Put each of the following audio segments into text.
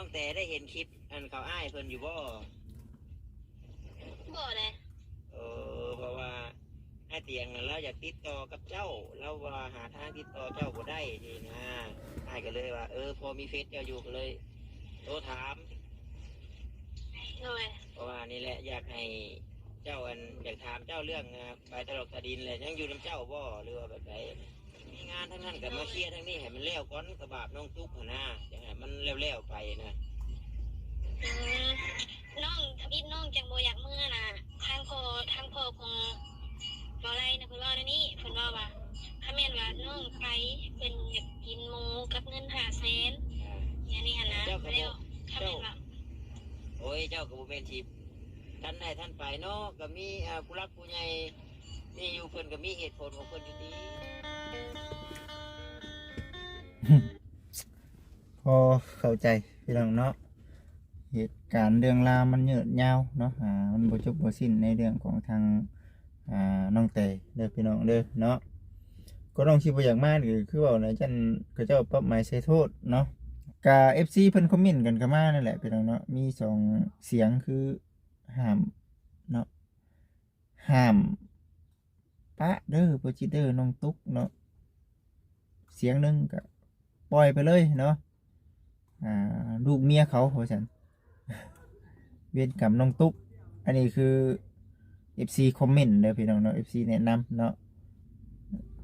ນ້ອງແຕໄດ້ເຫັນຄລິບອັນເຂົາອ້າຍເພິ່ນຢູ່ບໍ່? ບໍ່ເດ້. ເອີ ເພາະວ່າອ້າຍຕຽງນັ້ນລາວຢາກຕິດຕໍ່ກັບເຈົ້າ, ລາວວ່າຫາທາງຕິດຕໍ່ເຈົ້າບໍ່ໄດ້ນີ້ນະ. ອ້າຍກໍເລີຍວ່າ ເອີ ພໍມີເຟສເຈົ້າຢູ່ ກໍເລີຍໂທຖາມ. ໂດຍ. ເພາະວ່ານີ້ແຫຼະ ຢາກໃຫ້ເຈົ້າ ອັນ ຢາກຖາມເຈົ້າເລື່ອງ ອາ ໃບຕະຫຼອກຕາດິນແຫຼະ ຍັງຢູ່ນຳເຈົ້າບໍ່ ຫຼືວ່າແບບໃດ? ມີງານທາງນັ້ນກໍມາເຄຍທາງນີ້ໃຫ້ມັນແລ້ວກ່ອນ ກະບາບນ້ອງຕຸກຫັ້ນນາ ຢາກໃຫ້ມັນແລ້ວໆໄປນະ. ອືມ ນ້ອງທຳອິດນ້ອງຈັ່ງບໍ່ຢາກເມືອນະ. ທາງພໍ່ ທາງພໍ່ຂອງເບົາໄລນະ ເພິ່ນເວົ້າແນວນີ້ ເພິ່ນເວົ້າວ່າ ຄັນແມ່ນວ່ານ້ອງໄປ ເພິ່ນຢາກກິນໝູກັບເງິນຫ້າແສນ ອ່າ ແນວນີ້ຫັ້ນນະ. ເຈົ້າກໍບໍ່ ແລ້ວຄັນແມ່ນວ່າ ເຈົ້າ ໂອ້ຍ ເຈົ້າກໍບໍ່ແມ່ນຊິທັນໄດ້ທັນໄປເນາະ ກໍມີ ອ່າ ຜູ້ຫຼັກຜູ້ໃຫຍ່ ນີ້ຢູ່ ເພິ່ນກໍມີເຫດຜົນຂອງເພິ່ນຢູ່ຕິ. ພໍເຂົ້າໃຈພີ່ນ້ອງເນາະ ເຫດການເລື່ອງລາວມັນຍືດຍາວເນາະ ອ່າ ມັນບໍ່ຈົບບໍ່ສິ້ນໃນເລື່ອງຂອງທາງ ອ່າ ນ້ອງແຕເດີພີ່ນ້ອງເດີເນາະ. ກໍນ້ອງຊິບໍ່ຢາກມາ ກໍຄືເວົ້ານະ ຢ້ານເຂົາເຈົ້າປັບໃໝໃສ່ໂທດເນາະ. ກະເອັຟຊີເພິ່ນຄອມເມັນກັນເຂົ້າມານັ້ນແຫຼະພີ່ນ້ອງເນາະ ມີສອງສຽງ ຄືຫ້າມເນາະ ຫ້າມປະເດີ ບໍ່ຈິດເດີ ນ້ອງຕຸກເນາະ. ສຽງໜຶ່ງກໍປ່ອຍໄປເລີຍເນາະ ອ່າ ລູກເມຍເຂົາວ່າຊັ້ນ ເວນກຳນ້ອງຕຸກ. ອັນນີ້ຄືເອັຟຊີຄອມເມັນເດີພີ່ນ້ອງເນາະ ເອັຟຊີແນະນຳເນາະ.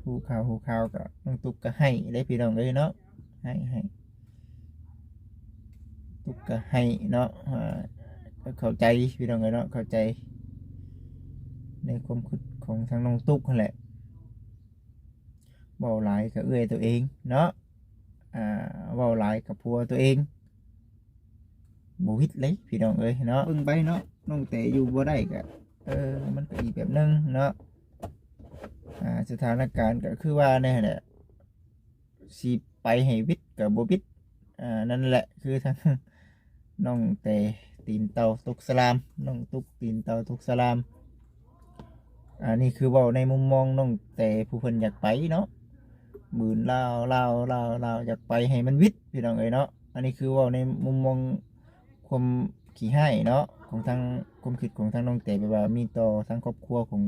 ຮູ້ຂ່າວ ຮູ້ຂ່າວກໍນ້ອງຕຸກກໍໄຫ້ເດ້ພີ່ນ້ອງເອີຍເນາະ ໄຫ້ ໄຫ້ ຕຸກກໍໄຫ້ເນາະ. ອ່າ ກໍເຂົ້າໃຈພີ່ນ້ອງເອີຍເນາະ ເຂົ້າໃຈໃນຄວາມຄິດຂອງທາງນ້ອງຕຸກຫັ້ນແຫຼະ. ເວົ້າຫຼາຍກໍເອື້ອຍຕົວເອງເນາະ ອ່າ ເວົ້າຫຼາຍກໍຜົວຕົວເອງ ບໍ່ຫວິດເລີຍພີ່ນ້ອງເອີຍເນາະ. ເບິ່ງໄປເນາະ ນ້ອງແຕຢູ່ບໍ່ໄດ້ກໍ ເອີ ມັນກໍອີກແບບໜຶ່ງເນາະ. ອ່າ ສະຖານະການກໍຄືວ່າແນ່ແຫຼະ ຊິໄປໃຫ້ຫວິດກໍບໍ່ຫວິດ. ອ່າ ນັ້ນແຫຼະ ຄືທາງນ້ອງແຕຕີນເຕົ່າຕົກສະລາມ ນ້ອງຕຸກຕີນເຕົ່າຕົກສະລາມ. ອັນນີ້ຄືເວົ້າໃນມຸມມອງນ້ອງແຕຜູ້ເພິ່ນຢາກໄປເນາະ ບືນລາວ ລາວ ລາວ ລາວ ຢາກໄປໃຫ້ມັນຫວິດພີ່ນ້ອງເອີຍເນາະ. ອັນນີ້ຄືເວົ້າໃນມຸມມອງຄວາມຂີ້ຮ້າຍເນາະ ຂອງທາງ ຄວາມຄິດຂອງທາງນ້ອງແຕ ແບບວ່າມີຕໍ່ທາງຄອບຄົວຂອງ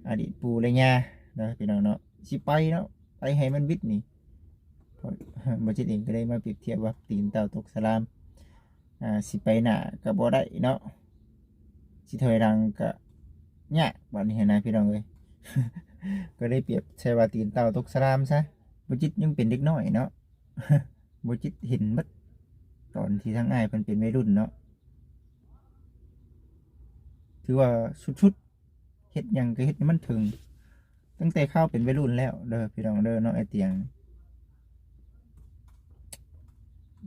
ອະດີດປູ່ແລະຍ່າເນາະ ພີ່ນ້ອງເນາະ. ຊິໄປເນາະ ໄປໃຫ້ມັນຫວິດນີ້ ເພາະ ບໍ່ຈິດເອງກໍໄດ້ມາປຽບທຽບວ່າຕີນເຕົ່າຕົກສະລາມ ອ່າ ຊິໄປໜ້າກໍບໍ່ໄດ້ເນາະ ຊິຖອຍຫຼັງກໍຍາກບາດນີ້ຫັ້ນນະພີ່ນ້ອງເອີຍ. ກໍໄດ້ປຽບໃສ່ວ່າຕີນເຕົ່າຕົກສະລາມຊະ. ບໍ່ຈິດຍັງເປັນເດັກນ້ອຍເນາະ ບໍ່ຈິດເຫັນໝົດ ຕອນທີ່ທາງອ້າຍເພິ່ນເປັນໄວລຸ້ນເນາະ ຖືວ່າສຸດໆ ເຮັດຫຍັງກໍເຮັດໃຫ້ມັນເຖິງ ຕັ້ງແຕ່ຄາວເປັນໄວລຸ້ນແລ້ວເດີພີ່ນ້ອງເດີເນາະ ອ້າຍຕຽງ.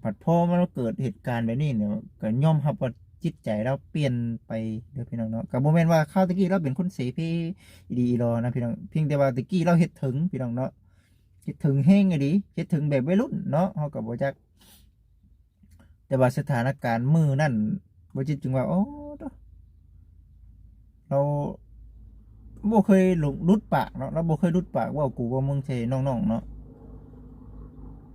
ບັດພໍມາເກີດເຫດການແບບນີ້ເນາະ ກໍຍອມຮັບວ່າຈິດໃຈລາວປ່ຽນໄປເດີພີ່ນ້ອງເນາະ. ກໍບໍ່ແມ່ນວ່າຄາວແຕ່ກີ້ລາວເປັນຄົນເສເພອີ່ດີອີ່ຫຼໍນະພີ່ນ້ອງ ພຽງແຕ່ວ່າແຕ່ກີ້ລາວເຮັດເຖິງພີ່ນ້ອງເນາະ ເຮັດເຖິງແຮງອີ່ຫຼີ ເຮັດເຖິງແບບໄວລຸ້ນເນາະ ເຮົາກໍບໍ່ຈັກ. ແຕ່ວ່າສະຖານະການມື້ນັ້ນ ບໍ່ຈິດຈຶ່ງວ່າ ໂອ້ ລາວບໍ່ເຄີຍຫຼຸດປາກເນາະ ລາວບໍ່ເຄີຍຫຼຸດປາກເວົ້າກູເວົ້າມຶງໃສ່ນ້ອງໆເນາະ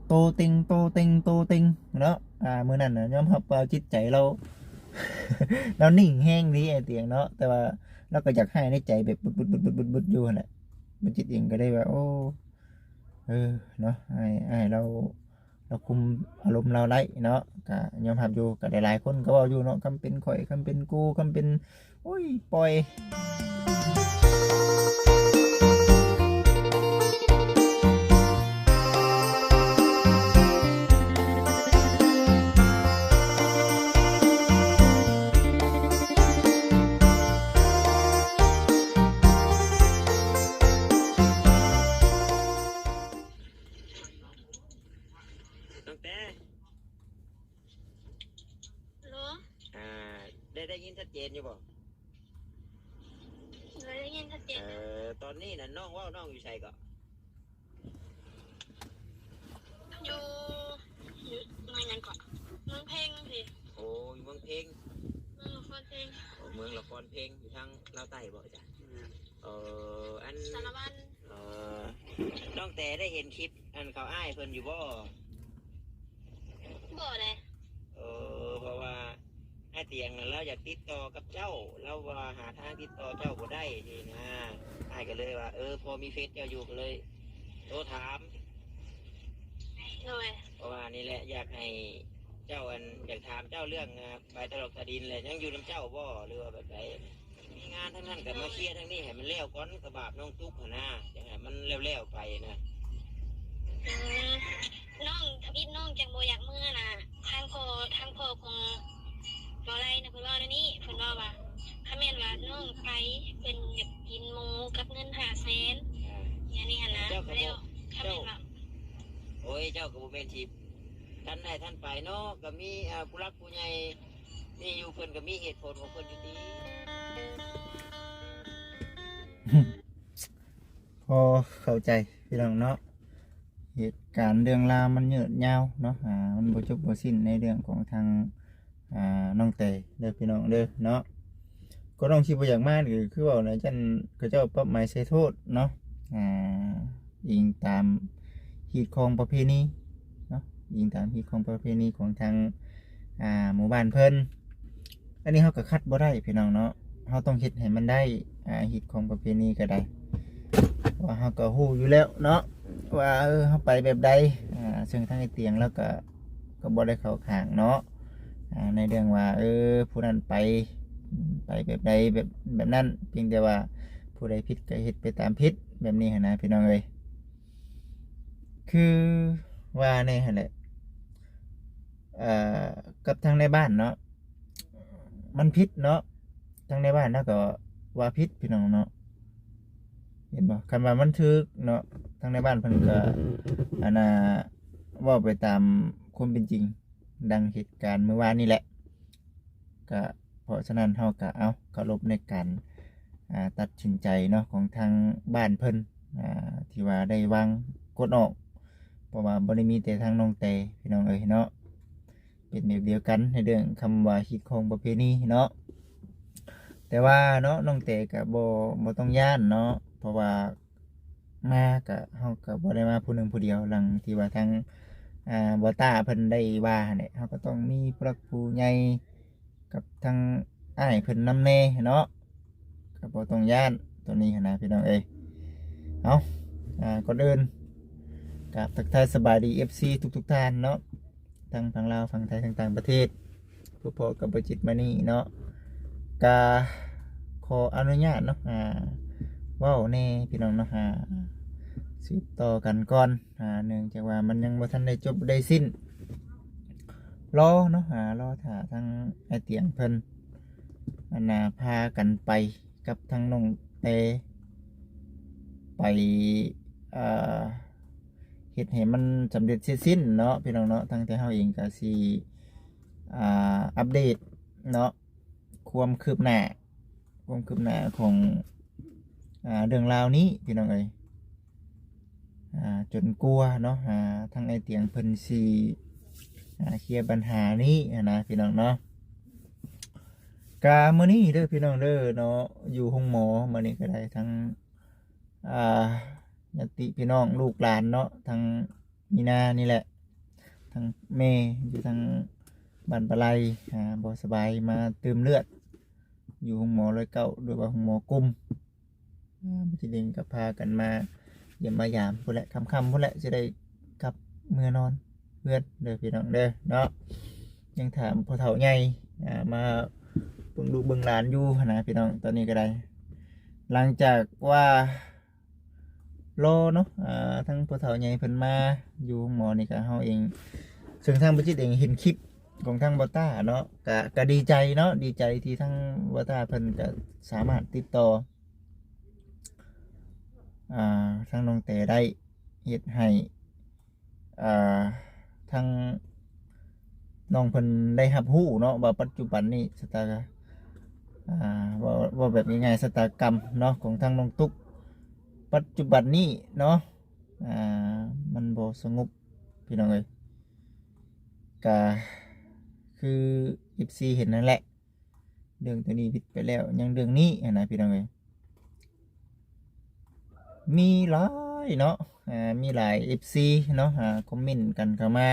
ໂຕເຕັງ ໂຕເຕັງ ໂຕເຕັງເນາະ. ອ່າ ມື້ນັ້ນນະ ຍອມຮັບວ່າຈິດໃຈລາວ ລາວນິ່ງແຮງດີ ອ້າຍຕຽງເນາະ ແຕ່ວ່າລາວກໍຢາກຮ້າຍໃນໃຈແບບບຶດໆໆໆຢູ່ຫັ້ນແຫຼະ. ບໍ່ຈິດເອງກໍໄດ້ວ່າ ໂອ້ ເອີ ເນາະ ອ້າຍ ອ້າຍລາວ ລາວຄຸມອາລົມລາວໄດ້ເນາະ ກະຍອມຮັບຢູ່. ກະຫຼາຍໆຄົນກໍເວົ້າຢູ່ເນາະ ຄຳເປັນຂ້ອຍ ຄຳເປັນກູ ຄຳເປັນ ໂອ້ຍ ປ່ອຍ. ນ້ອງແຕ ໂລ ອ່າ ໄດ້ ໄດ້ຍິນຊັດເຈນຢູ່ບໍ່? ໂດຍ ໄດ້ຍິນຊັດເຈນ. ເອີ ຕອນນີ້ນະ ນ້ອງເວົ້າ ນ້ອງຢູ່ໃສເກາະ? ຢູ່ ຢູ່ເມືອງຫຍັງເກາະ? ເມືອງເພັງພີ້. ໂອ້ ຢູ່ເມືອງເພັງ ເມືອງລະຄອນເພັງ. ໂອ້ ເມືອງລະຄອນເພັງ ຢູ່ທາງລາວໃຕ້ບໍ່? ເອີ ອັນ ສາລະວັນ. ເອີ ນ້ອງແຕໄດ້ເຫັນຄລິບອັນເຂົາອ້າຍເພິ່ນຢູ່ບໍ່? ບໍ່ເດ້. ຕຽງນັ້ນລາວຢາກຕິດຕໍ່ກັບເຈົ້າ ລາວວ່າຫາທາງຕິດຕໍ່ເຈົ້າບໍ່ໄດ້ນີ້ນະ. ອ້າຍກໍເລີຍວ່າ ເອີ ພໍມີເຟສເຈົ້າຢູ່ ກໍເລີຍໂທຖາມ. ໂດຍ ເພາະວ່ານີ້ແຫຼະ ຢາກໃຫ້ເຈົ້າ ອັນ ຢາກຖາມເຈົ້າເລື່ອງ ອາ ໃບຕະຫຼອກຕາດິນແຫຼະ ຍັງຢູ່ນຳເຈົ້າບໍ່ ຫຼືວ່າແບບໃດ? ມີງານທາງນັ້ນກໍມາເຄຍທາງນີ້ໃຫ້ມັນແລ້ວກ່ອນ ກະບາບນ້ອງຕຸກຫັ້ນນາ ຢາກໃຫ້ມັນແລ້ວໆໄປນະ. ອືມ ນ້ອງ ທຳອິດນ້ອງຈັ່ງບໍ່ຢາກເມືອນະ ທາງພໍ່ ທາງພໍ່ຂອງເບົາໄລນະ ເພິ່ນເວົ້າແນວນີ້ ເພິ່ນເວົ້າວ່າ ຄັນແມ່ນວ່ານ້ອງໄປ ເພິ່ນຢາກກິນໝູກັບເງິນຫ້າແສນ ອ່າ ແນວນີ້ຫັ້ນນະ. ເຈົ້າກໍບອກ ແລ້ວຄັນແມ່ນວ່າ ເຈົ້າ ໂອ້ຍ ເຈົ້າກໍບໍ່ແມ່ນຊິທັນໄດ້ທັນໄປເນາະ ກໍມີ ອ່າ ຜູ້ຫຼັກຜູ້ໃຫຍ່ນີ້ຢູ່ ເພິ່ນກໍມີເຫດຜົນຂອງເພິ່ນຢູ່ຕິ. ພໍເຂົ້າໃຈພີ່ນ້ອງເນາະ ເຫດການເລື່ອງລາວມັນຍືດຍາວເນາະ ອ່າ ມັນບໍ່ຈົບບໍ່ສິ້ນໃນເລື່ອງຂອງທາງ ອ່າ ນ້ອງແຕເດີພີ່ນ້ອງເດີເນາະ. ກໍນ້ອງຊິບໍ່ຢາກມານີ້ ຄືເວົ້ານະ ຢ້ານເຂົາເຈົ້າປັບໃໝໃສ່ໂທດເນາະ ອ່າ ອີງຕາມຮີດຄອງປະເພນີເນາະ ອີງຕາມຮີດຄອງປະເພນີຂອງທາງ ອ່າ ໝູ່ບ້ານເພິ່ນ. ອັນນີ້ເຮົາກໍຂັດບໍ່ໄດ້ພີ່ນ້ອງເນາະ ເຮົາຕ້ອງເຮັດໃຫ້ມັນໄດ້ ອ່າ ຮີດຄອງປະເພນີກໍໄດ້ ເພາະວ່າເຮົາກໍຮູ້ຢູ່ແລ້ວເນາະ ວ່າ ເອີ ເຮົາໄປແບບໃດ ອ່າ ເຊິ່ງທາງໄອ້ຕຽງລາວກໍ ກໍບໍ່ໄດ້ເຂົ້າຂ້າງເນາະ ອ່າ ໃນເລື່ອງວ່າ ເອີ ຜູ້ນັ້ນໄປ ໄປແບບໃດ ແບບ ແບບນັ້ນ ພຽງແຕ່ວ່າຜູ້ໃດຜິດກໍເຮັດໄປຕາມຜິດ ແບບນີ້ຫັ້ນນະພີ່ນ້ອງເອີຍ. ຄືວ່າແນ່ຫັ້ນແຫຼະ ເອີ ກັບທາງໃນບ້ານເນາະ ມັນຜິດເນາະ ທາງໃນບ້ານເຮົາກໍວ່າຜິດພີ່ນ້ອງເນາະ ເຫັນບໍ່? ຄັນວ່າມັນຖືກເນາະ ທາງໃນບ້ານເພິ່ນກໍ ອັນນ່າ ເວົ້າໄປຕາມຄວາມເປັນຈິງ ດັ່ງເຫດການມື້ວານນີ້ແຫຼະ ກະ ເພາະສະນັ້ນເຮົາກະ ເອົາ ເຄົາລົບໃນການ ອ່າ ຕັດສິນໃຈເນາະ ຂອງທາງບ້ານເພິ່ນ ອ່າ ທີ່ວ່າໄດ້ວາງກົດອອກ ເພາະວ່າບໍ່ໄດ້ມີແຕ່ທາງນ້ອງແຕພີ່ນ້ອງເອີຍເນາະ ເປັນແບບດຽວກັນໃນເລື່ອງຄຳວ່າຮີດຄອງປະເພນີເນາະ. ແຕ່ວ່າເນາະ ນ້ອງແຕກໍບໍ່ ບໍ່ຕ້ອງຢ້ານເນາະ ເພາະວ່າມາກະ ເຮົາກະບໍ່ໄດ້ມາຜູ້ໜຶ່ງຜູ້ດຽວ ດັ່ງທີ່ວ່າທາງ ອ່າ ບໍ່ຕ້າເພິ່ນໄດ້ວ່າຫັ້ນແຫຼະ ເຮົາກໍຕ້ອງມີຜູ້ຫຼັກຜູ້ໃຫຍ່ກັບທາງອ້າຍເພິ່ນນຳແດ່ເນາະ ກໍບໍ່ຕ້ອງຢ້ານໂຕນີ້ຫັ້ນນະພີ່ນ້ອງເອີຍ. ເອົາ ອ່າ ກ່ອນອື່ນ ກາບທັກທາຍສະບາຍດີ ເອັຟຊີ ທຸກໆທ່ານເນາະ ທັງຝັ່ງລາວ ຝັ່ງໄທ ທັງຕ່າງປະເທດ ພົບພໍ້ກັບບໍ່ຈິດມານີ້ເນາະ ກະຂໍອະນຸຍາດເນາະ ອ່າ ເວົ້າແດ່ພີ່ນ້ອງເນາະ ອ່າ ສືບຕໍ່ກັນກ່ອນ ອ່າ ເນື່ອງຈາກວ່າມັນຍັງບໍ່ທັນໄດ້ຈົບໄດ້ສິ້ນ ລໍເນາະ ອ່າ ລໍຖ້າທາງອ້າຍຕຽງເພິ່ນ ອັນນ່າ ພາກັນໄປ ກັບທາງນ້ອງແຕ ໄປ ເອີ ເຮັດໃຫ້ມັນສຳເລັດເສັດສິ້ນເນາະ ພີ່ນ້ອງເນາະ. ທາງແຕ່ເຮົາເອງກໍຊິ ອ່າ ອັບເດດເນາະ ຄວາມຄືບໜ້າ ຄວາມຄືບໜ້າຂອງ ອ່າ ເລື່ອງລາວນີ້ ພີ່ນ້ອງເອີຍ ອ່າ ຈົນກວ່າເນາະ ອ່າ ທາງອ້າຍຕຽງເພິ່ນຊິ ອ່າ ເຄລຍບັນຫານີ້ຫັ້ນນະ ພີ່ນ້ອງເນາະ. ກະມື້ນີ້ເດີພີ່ນ້ອງເດີເນາະ ຢູ່ໂຮງໝໍມື້ນີ້ກໍໄດ້ ທັງ ອ່າ ຍາດຕິພີ່ນ້ອງລູກຫຼານເນາະ ທັງມີນານີ້ແຫຼະ ທັງແມ່ຢູ່ທາງບ້ານປາໄລ ອ່າ ບໍ່ສະບາຍ ມາຕື່ມເລືອດຢູ່ໂຮງໝໍຮ້ອຍເກົ້າ ຫຼືວ່າໂຮງໝໍກຸ່ມ ອ່າ ບໍ່ຈິດເອງກໍພາກັນມາຢ້ຽມມາຢາມພຸ້ນແຫຼະ ຄ່ຳໆພຸ້ນແຫຼະ ຊິໄດ້ກັບເມືອນອນເຮືອນເດີພີ່ນ້ອງເດີເນາະ. ຍັງຖາມພໍ່ເຖົ້າໃຫຍ່ ອ່າ ມາເບິ່ງລູກເບິ່ງຫຼານຢູ່ຫັ້ນນະພີ່ນ້ອງ ຕອນນີ້ກໍໄດ້ ຫຼັງຈາກວ່າລໍເນາະ ອ່າ ທາງພໍ່ເຖົ້າໃຫຍ່ເພິ່ນມາຢູ່ໂຮງໝໍນີ້ ກະເຮົາເອງ ເຊິ່ງທາງບໍ່ຈິດເອງເຫັນຄລິບຂອງທາງບໍ່ຕ້າເນາະ ກະ ກະດີໃຈເນາະ ດີໃຈທີ່ທາງບໍ່ຕ້າເພິ່ນກະສາມາດຕິດຕໍ່ ອ່າ ທາງນ້ອງແຕໄດ້ ເຮັດໃຫ້ ອ່າ ທາງນ້ອງເພິ່ນໄດ້ຮັບຮູ້ເນາະ ວ່າປັດຈຸບັນນີ້ຊະຕາ ອ່າ ເວົ້າ ເວົ້າແບບງ່າຍໆ ຊະຕາກຳເນາະ ຂອງທາງນ້ອງຕຸກ ປັດຈຸບັນນີ້ເນາະ ອ່າ ມັນບໍ່ສະຫງົບພີ່ນ້ອງເອີຍ. ກະຄືເອັຟຊີເຫັນນັ້ນແຫຼະ ເລື່ອງໂຕນີ້ຜິດໄປແລ້ວ ຍັງເລື່ອງນີ້ຫັ້ນນະພີ່ນ້ອງເອີຍ. ມີຫຼາຍເນາະ ອ່າ ມີຫຼາຍເອັຟຊີເນາະ ອ່າ ຄອມເມັນກັນເຂົ້າມາ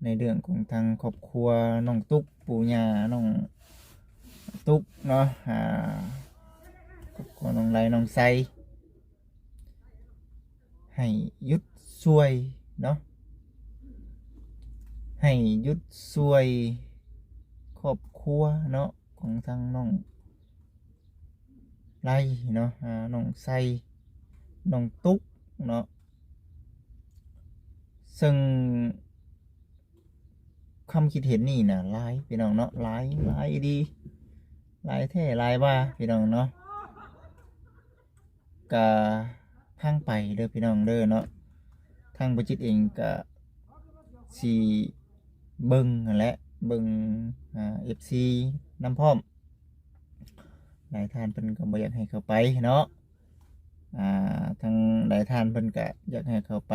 ໃນເລື່ອງຂອງທາງຄອບຄົວນ້ອງຕຸກ ປູ່ຍ່ານ້ອງຕຸກເນາະ ອາ ຄອບຄົວນ້ອງໄລ ນ້ອງໄຊ ໃຫ້ຢຸດຊ່ວຍເນາະ ໃຫ້ຢຸດຊ່ວຍຄອບຄົວເນາະ ຂອງທາງນ້ອງໄລເນາະ ອາ ນ້ອງໄຊ ນ້ອງຕຸກເນາະ ເຊິ່ງ ຄວາມຄິດເຫັນນີ້ນະຫຼາຍພີ່ນ້ອງເນາະ ຫຼາຍ ຫຼາຍອີ່ຫຼີ ຫຼາຍແທ້ຫຼາຍວ່າພີ່ນ້ອງເນາະ ກະຟັງໄປເດີພີ່ນ້ອງເດີເນາະ ທາງບໍ່ຈິດເອງກະຊິເບິ່ງຫັ້ນແຫຼະ ເບິ່ງ ອາ ເອັຟຊີນຳພ້ອມ ຫຼາຍທ່ານເພິ່ນກໍບໍ່ຢາກໃຫ້ເຂົ້າໄປເນາະ ອາ ທາງຫຼາຍທ່ານເພິ່ນກະຢາກໃຫ້ເຂົ້າໄປ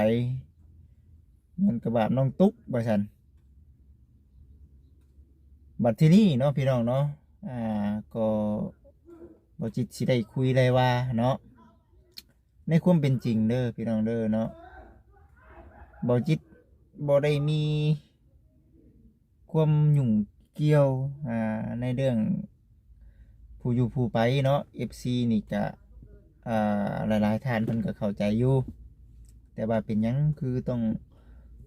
ຍ້ອນກະບາບນ້ອງຕຸກວ່າຊັ້ນ ບັດທີນີ້ເນາະພີ່ນ້ອງເນາະ ອາ ກໍບໍ່ຈິດຊິໄດ້ຄຸຍໄດ້ວ່າເນາະ ໃນຄວາມເປັນຈິງເດີພີ່ນ້ອງເດີເນາະ ບໍ່ຈິດບໍ່ໄດ້ມີ ຄວາມຫຍຸ້ງກ່ຽວ ອາ ໃນເລື່ອງຜູ້ຢູ່ຜູ້ໄປເນາະ ເອັຟຊີນີ້ກະ ອາ ຫຼາຍໆທ່ານເພິ່ນກໍເຂົ້າໃຈຢູ່ ແຕ່ວ່າເປັນຫຍັງຄືຕ້ອງ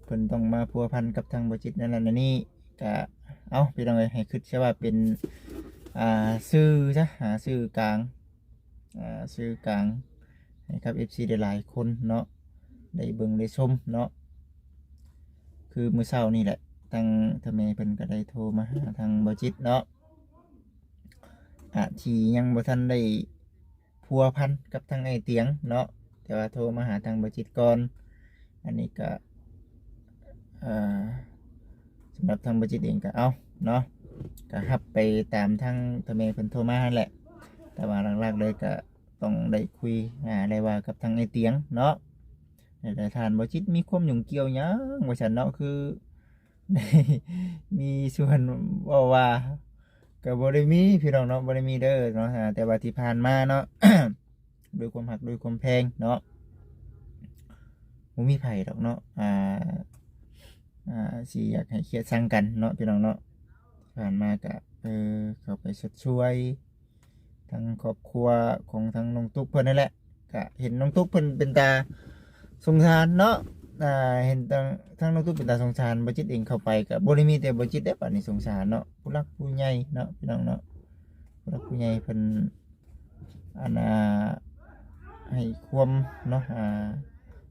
ເພິ່ນຕ້ອງມາພົວພັນກັບທາງບໍ່ຈິດນັ້ນນັ້ນນີ້ ກະ ເອົ້າ ພີ່ນ້ອງເອີຍ ໃຫ້ຄິດຊະວ່າເປັນ ອາ ສື່ຊະ ຫາສື່ກາງ ອາ ສື່ກາງໃຫ້ກັບເອັຟຊີຫຼາຍໆຄົນເນາະ ໄດ້ເບິ່ງໄດ້ຊົມເນາະ ຄືມື້ເຊົ້ານີ້ແຫຼະ ທາງທະແມ່ເພິ່ນກໍໄດ້ໂທມາຫາທາງບໍ່ຈິດເນາະ ອາ ທີ່ຍັງບໍ່ທັນໄດ້ພົວພັນກັບທາງອ້າຍຕຽງເນາະ ແຕ່ວ່າໂທມາຫາທາງບໍ່ຈິດກ່ອນ ອັນນີ້ກໍ ເອີ ສຳລັບທາງບໍ່ຈິດເອງກໍເອົາເນາະ ກໍຮັບໄປຕາມທາງທະແມ່ເພິ່ນໂທມາຫັ້ນແຫຼະ ແຕ່ວ່າຫຼັກໆເລີຍກໍຕ້ອງໄດ້ຄຸຍ ອາ ໄດ້ເວົ້າກັບທາງອ້າຍຕຽງເນາະ ຫຼາຍໆທ່ານ ບໍ່ຈິດມີຄວາມຫຍຸ້ງກ່ຽວຫຍັງວ່າຊັ້ນເນາະ ຄືໄດ້ມີສ່ວນເວົ້າວ່າ ກໍບໍ່ໄດ້ມີພີ່ນ້ອງເນາະ ບໍ່ໄດ້ມີເດີເນາະ ອາ ແຕ່ວ່າທີ່ຜ່ານມາເນາະ ດ້ວຍຄວາມຮັກດ້ວຍຄວາມແພງເນາະ ບໍ່ມີໃຜດອກເນາະ ອາ ອາ ຊິຢາກໃຫ້ຄຽດຊັງກັນເນາະພີ່ນ້ອງເນາະ ຜ່ານມາກະ ເອີ ເຂົ້າໄປຊົດຊ່ວຍທາງຄອບຄົວຂອງທາງນ້ອງຕຸກເພິ່ນນັ້ນແຫຼະ ກະເຫັນນ້ອງຕຸກເພິ່ນເປັນຕາສົງສານເນາະ ອາ ເຫັນທາງ ທາງນ້ອງຕຸກເປັນຕາສົງສານ ບໍ່ຈິດເອງເຂົ້າໄປກະບໍ່ໄດ້ມີແຕ່ບໍ່ຈິດເດ້ ບາດນີ້ສົງສານເນາະ ຜູ້ຫຼັກຜູ້ໃຫຍ່ເນາະ ພີ່ນ້ອງເນາະ ຜູ້ຫຼັກຜູ້ໃຫຍ່ເພິ່ນ ອັນ ອາ ໃຫ້ຄວາມເນາະ ອາ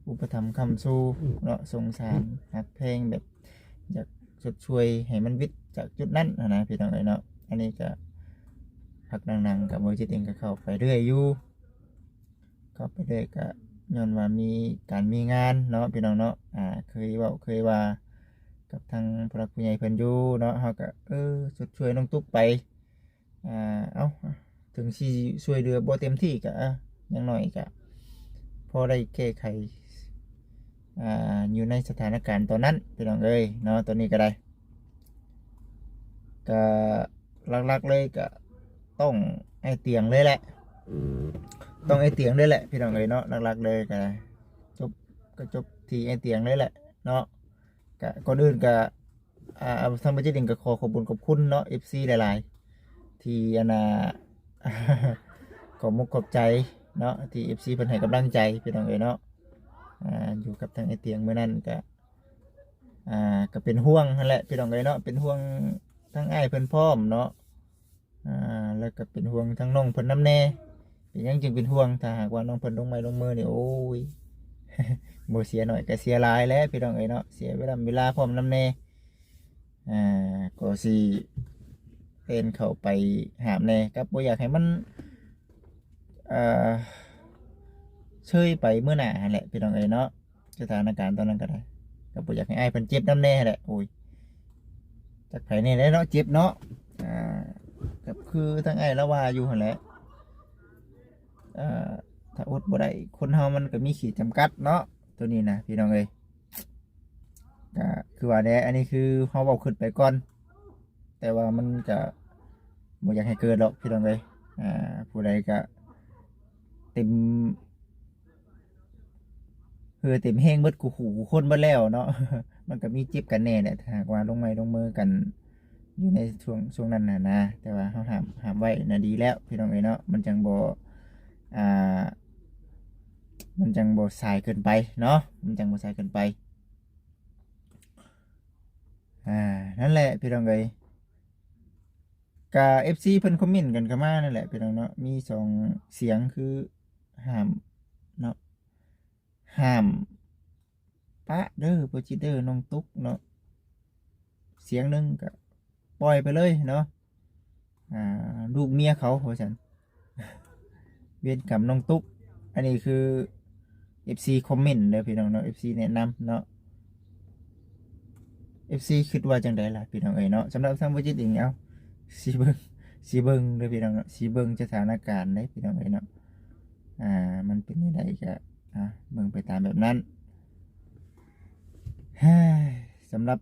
ອຸປະຖຳຄ້ຳຊູເນາະ ສົງສານ ຮັກແພງ ແບບຢາກຊົດຊ່ວຍໃຫ້ມັນຫວິດຈາກຈຸດນັ້ນຫັ້ນນະ ພີ່ນ້ອງເອີຍເນາະ ອັນນີ້ກະພັກໜັງໆ ກະບໍ່ຈິດເອງກະເຂົ້າໄປເລື້ອຍຢູ່ ເຂົ້າໄປເລື້ອຍກະຍ້ອນວ່າມີການມີງານເນາະ ພີ່ນ້ອງເນາະ ອາ ເຄີຍເວົ້າເຄີຍວ່າກັບທາງຜູ້ຫຼັກຜູ້ໃຫຍ່ເພິ່ນຢູ່ເນາະ ເຮົາກະ ເອີ ຊົດຊ່ວຍນ້ອງຕຸກໄປ ອ່າ ເອົ້າ ເຖິງຊິຊ່ວຍເຫຼືອບໍ່ເຕັມທີ່ກະ ອ່າ ຢ່າງໜ້ອຍກະພໍໄດ້ແກ້ໄຂ ອ່າ ຢູ່ໃນສະຖານະການຕອນນັ້ນ ພີ່ນ້ອງເອີຍເນາະ ຕອນນີ້ກະໄດ້ ກະຫຼັກໆເລີຍກະຕ້ອງອ້າຍຕຽງເລີຍແຫຼະ ອືມ ຕ້ອງອ້າຍຕຽງເລີຍແຫຼະ ພີ່ນ້ອງເອີຍເນາະ ຫຼັກໆເລີຍກະຈົບ ກະຈົບທີ່ອ້າຍຕຽງເລີຍແຫຼະເນາະ ກະ ກ່ອນອື່ນກະ ອ່າ ທາງບໍ່ຈິດເອງກໍຂໍຂອບຄຸນຂອບຄຸນເນາະ ເອັຟຊີຫຼາຍໆ ທີ່ ອັນນ່າ ຂອບມຸກຂອບໃຈເນາະ ທີ່ເອັຟຊີເພິ່ນໃຫ້ກຳລັງໃຈ ພີ່ນ້ອງເອີຍເນາະ ອ່າ ຢູ່ກັບທາງອ້າຍຕຽງມື້ນັ້ນກໍ ອ່າ ກໍເປັນຫ່ວງຫັ້ນແຫຼະ ພີ່ນ້ອງເອີຍເນາະ ເປັນຫ່ວງທາງອ້າຍເພິ່ນພ້ອມເນາະ ອ່າ ແລ້ວກໍເປັນຫ່ວງທາງນ້ອງເພິ່ນນຳແດ່ ເປັນຫຍັງຈຶ່ງເປັນຫ່ວງ ຖ້າຫາກວ່ານ້ອງເພິ່ນລົງໄມ້ລົງມືນີ້ ໂອ້ຍ ບໍ່ເສຍໜ້ອຍກໍເສຍຫຼາຍແຫຼະ ພີ່ນ້ອງເອີຍເນາະ ເສຍເວລາ ເວລາພ້ອມນຳແດ່ ອ່າ ກໍຊິແລ່ນເຂົ້າໄປຫາມແດ່ ກໍບໍ່ຢາກໃຫ້ມັນ ເອີ ເຊີຍໄປມື້ໜ້າຫັ້ນແຫຼະ ພີ່ນ້ອງເອີຍເນາະ. ສະຖານະການຕອນນັ້ນກໍໄດ້ ກໍບໍ່ຢາກໃຫ້ອ້າຍເພິ່ນເຈັບນຳແດ່ແຫຼະ ໂອ້ຍ ຈັກໃຜແດ່ແຫຼະເນາະ ເຈັບເນາະ ອ່າ ກໍຄືທາງອ້າຍລາວວ່າຢູ່ຫັ້ນແຫຼະ ເອີ ຖ້າອົດບໍ່ໄດ້ ຄົນເຮົາມັນກໍມີຂີດຈຳກັດເນາະ ໂຕນີ້ນະ ພີ່ນ້ອງເອີຍ ກໍຄືວ່າແດ່ ອັນນີ້ຄືເຮົາເວົ້າຄຶດໄປກ່ອນ ແຕ່ວ່າມັນກະບໍ່ຢາກໃຫ້ເກີດດອກ ພີ່ນ້ອງເອີຍ ອ່າ ຜູ້ໃດກະເຕັມເຫື່ອເຕັມແຮງເບິດ ຄູ່ ຄູ່ຄົນເບິດແລ້ວເນາະ ມັນກໍມີເຈັບກັນແດ່ແຫຼະ ຖ້າຫາກວ່າລົງໄມ້ລົງມືກັນຢູ່ໃນຊ່ວງ ຊ່ວງນັ້ນນະນະ. ແຕ່ວ່າເຮົາຫ້າມ ຫ້າມໄວ້ນະດີແລ້ວ ພີ່ນ້ອງເອີຍເນາະ ມັນຈັ່ງບໍ່ ອ່າ ມັນຈັ່ງບໍ່ສາຍເກີນໄປເນາະ ມັນຈັ່ງບໍ່ສາຍເກີນໄປ. ອ່າ ນັ້ນແຫຼະ ພີ່ນ້ອງເອີຍ ກະເອັຟຊີເພິ່ນຄອມເມັນກັນເຂົ້າມານັ້ນແຫຼະ ພີ່ນ້ອງເນາະ ມີສອງສຽງ ຄືຫ້າມເນາະ ຫ້າມປະເດີ ບໍ່ຈິດເດີ ນ້ອງຕຸກເນາະ ສຽງໜຶ່ງກະປ່ອຍໄປເລີຍເນາະ ອ່າ ລູກເມຍເຂົາວ່າຊັ້ນ ເວນກຳນ້ອງຕຸກ. ອັນນີ້ຄືເອັຟຊີຄອມເມັນເດີພີ່ນ້ອງເນາະ ເອັຟຊີແນະນຳເນາະ ເອັຟຊີຄິດວ່າຈັ່ງໃດລະພີ່ນ້ອງເອີຍເນາະ. ສຳລັບທາງບໍ່ຈິດເອງ ເອົາ ຊິເບິ່ງ ຊິເບິ່ງເດີພີ່ນ້ອງເນາະ ຊິເບິ່ງສະຖານະການເດ້ພີ່ນ້ອງເອີຍເນາະ ອ່າ ມັນເປັນແນວໃດກະ ອ່າ ເບິ່ງໄປຕາມແບບນັ້ນ. ສຳລັບ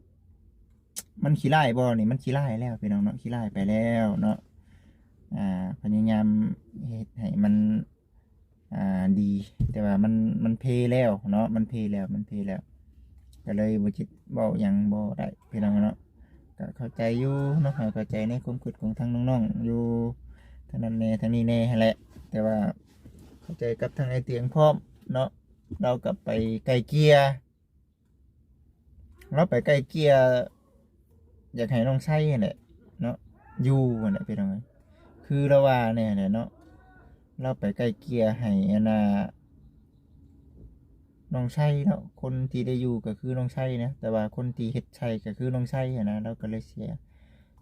ມັນຂີ້ລ້າຍບໍ່ນີ້ ມັນຂີ້ລ້າຍແລ້ວພີ່ນ້ອງເນາະ ຂີ້ລ້າຍໄປແລ້ວເນາະ ອ່າ ພະຍາຍາມເຮັດໃຫ້ມັນ ອ່າ ດີ ແຕ່ວ່າມັນ ມັນເພແລ້ວເນາະ ມັນເພແລ້ວ ມັນເພແລ້ວ ກໍເລີຍບໍ່ຈິດເວົ້າຫຍັງບໍ່ໄດ້ພີ່ນ້ອງເນາະ. ກໍເຂົ້າໃຈຢູ່ເນາະ ເຂົ້າໃຈໃນຄວາມຄິດຂອງທາງນ້ອງໆຢູ່ ທາງນັ້ນແດ່ທາງນີ້ແດ່ຫັ້ນແຫຼະ ແຕ່ວ່າເຂົ້າໃຈກັບທາງອ້າຍຕຽງພ້ອມເນາະ ລາວກໍໄປໄກ່ເກ່ຍ ລາວໄປໄກ່ເກ່ຍ ຢາກໃຫ້ນ້ອງໄຊຫັ້ນແຫຼະເນາະ ຢູ່ຫັ້ນແຫຼະພີ່ນ້ອງເອີຍ ຄືລາວວ່າແນ່ແຫຼະເນາະ ລາວໄປໄກ່ເກ່ຍໃຫ້ອັນນ່າ ນ້ອງໄຊເນາະ ຄົນທີ່ໄດ້ຢູ່ກໍຄືນ້ອງໄຊນະ ແຕ່ວ່າຄົນທີ່ເຮັດໃສ່ກໍຄືນ້ອງໄຊຫັ້ນນະ ລາວກໍເລີຍເສຍ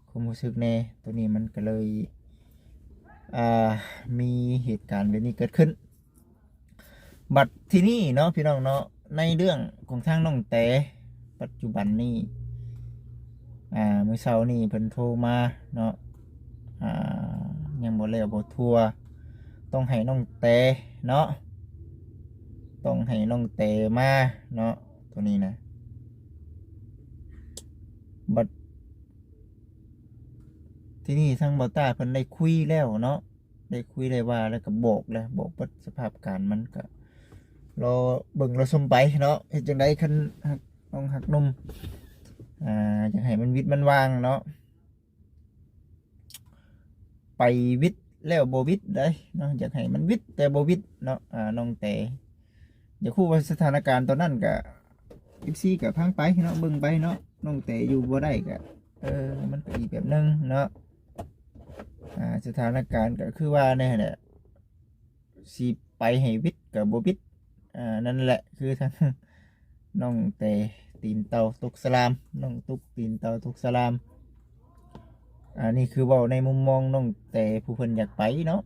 ຄວາມຮູ້ສຶກແດ່. ໂຕນີ້ມັນກໍເລີຍ ອ່າ ມີເຫດການແບບນີ້ເກີດຂຶ້ນ. ບັດທີນີ້ເນາະ ພີ່ນ້ອງເນາະ ໃນເລື່ອງຂອງທາງນ້ອງແຕ ປັດຈຸບັນນີ້ ອ່າ ມື້ເຊົ້ານີ້ເພິ່ນໂທມາເນາະ ອ່າ ຍັງບໍ່ແລ້ວບໍ່ທົ່ວ ຕ້ອງໃຫ້ນ້ອງແຕເນາະ ຕ້ອງໃຫ້ນ້ອງແຕມາເນາະ ໂຕນີ້ນະ. ບັດທີນີ້ທາງບ່າວຕ້າເພິ່ນໄດ້ຄຸຍແລ້ວເນາະ ໄດ້ຄຸຍໄດ້ວ່າແລ້ວກໍບອກແລ້ວ ບອກເບິດສະພາບການມັນ ກໍລໍເບິ່ງລໍຊົມໄປເນາະ. ເຮັດຈັ່ງໃດຄັນຮັກນ້ອງຮັກໜຸ່ມ ອ່າ ຢາກໃຫ້ມັນຫວິດມັນຫວ່າງເນາະ ໄປຫວິດແລ້ວບໍ່ຫວິດໃດເນາະ ຢາກໃຫ້ມັນຫວິດແຕ່ບໍ່ຫວິດເນາະ ອ່າ ນ້ອງແຕ ຢາກຮູ້ວ່າສະຖານະການຕອນນັ້ນກະ ເອັຟຊີ ກະຟັງໄປເນາະ ເບິ່ງໄປເນາະ ນ້ອງແຕຢູ່ບໍ່ໄດ້ກະ ເອີ ມັນກະອີກແບບໜຶ່ງເນາະ ອ່າ ສະຖານະການກະຄືວ່າແນ່ແຫຼະ ຊິໄປໃຫ້ຫວິດກະບໍ່ຫວິດ ອ່າ ນັ້ນແຫຼະ ຄືທາງນ້ອງແຕຕີນເຕົ່າຕົກສະລາມ ນ້ອງຕຸກຕີນເຕົ່າຕົກສະລາມ. ອັນນີ້ຄືເວົ້າໃນມຸມມອງນ້ອງແຕຜູ້ເພິ່ນຢາກໄປເນາະ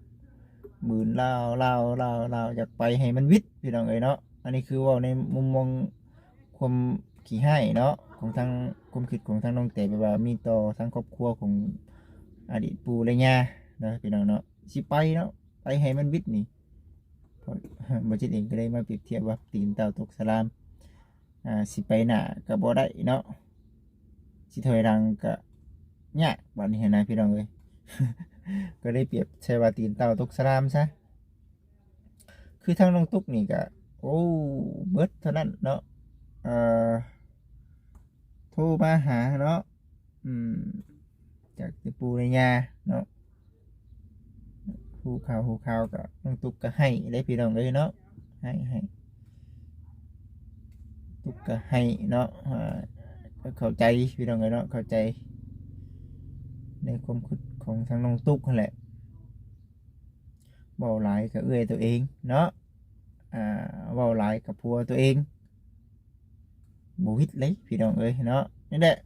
ບືນລາວ ລາວ ລາວ ລາວ ຢາກໄປໃຫ້ມັນຫວິດ ພີ່ນ້ອງເອີຍເນາະ. ອັນນີ້ຄືເວົ້າໃນມຸມມອງຄວາມຂີ້ຮ້າຍເນາະ ຂອງທາງ ຄວາມຄິດຂອງທາງນ້ອງແຕ ແບບວ່າມີຕໍ່ທາງຄອບຄົວຂອງອະດີດປູ່ແລະຍ່າເນາະ ພີ່ນ້ອງເນາະ ຊິໄປເນາະ ໄປໃຫ້ມັນຫວິດນີ້. ບໍ່ຈິດເອງກໍເລີຍມາປຽບທຽບວ່າຕີນເຕົ່າຕົກສະລາມ ອ່າ ຊິໄປໜ້າກໍບໍ່ໄດ້ເນາະ ຊິຖອຍຫຼັງກໍຍາກ ບາດນີ້ຫັ້ນນະ ພີ່ນ້ອງເອີຍ ກໍໄດ້ປຽບໃສ່ວ່າຕີນເຕົ່າຕົກສະລາມຊະ. ຄືທາງນ້ອງຕຸກນີ້ກໍ ໂອ້ ເບິດເທົ່ານັ້ນເນາະ ເອີ ໂທມາຫາເນາະ ອືມ ຈາກແຕ່ປູ່ແຕ່ຍ່າເນາະ ຮູ້ຂ່າວ ຮູ້ຂ່າວກໍ ນ້ອງຕຸກກໍໄຫ້ເດ້ ພີ່ນ້ອງເອີຍເນາະ ໄຫ້ ໄຫ້ ຕຸກກໍໄຫ້ເນາະ. ອ່າ ກໍເຂົ້າໃຈ ພີ່ນ້ອງເອີຍເນາະ ເຂົ້າໃຈໃນຄວາມຄິດຂອງທາງນ້ອງຕຸກຫັ້ນແຫຼະ. ເວົ້າຫຼາຍກໍເອື້ອຍຕົວເອງເນາະ ອ່າ ເວົ້າຫຼາຍກໍຜົວຕົວເອງ ບໍ່ຫວິດເລີຍ ພີ່ນ້ອງເອີຍເນາະ. ນີ້ແຫຼະ